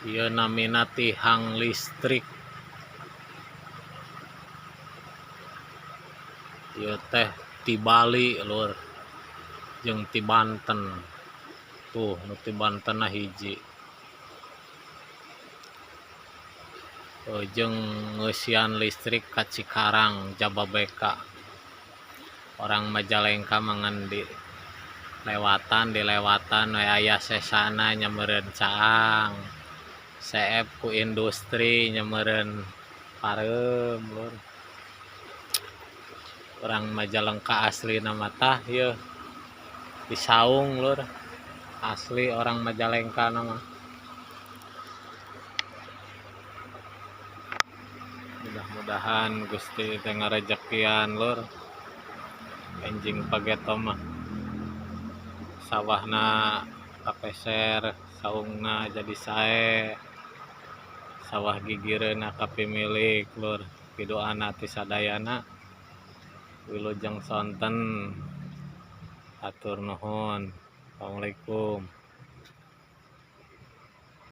Ieu namina tihang listrik. Ieu teh ti Bali lur jeung ti Banten. Tuh nu ti Bantenna hiji. Jeung ngeusian listrik ka Cikarang Jababeka. Orang Majalengka mah ngan di lewatan dilewatan we aya sesana nya meureun caang. Seep ku industri nya meureun pareum lur. Urang Majalengka aslina mah tah ieu di saung lur. Asli orang Majalengka na mah. Mudah-mudahan Gusti teh ngarejekian lur. Enjing pageto mah sawahna kapeser, saungna jadi sae. Sawah gigireunna kapimilik lur. Piduana ti sadayana. Wilujeng sonten. Hatur nuhun. Assalamualaikum.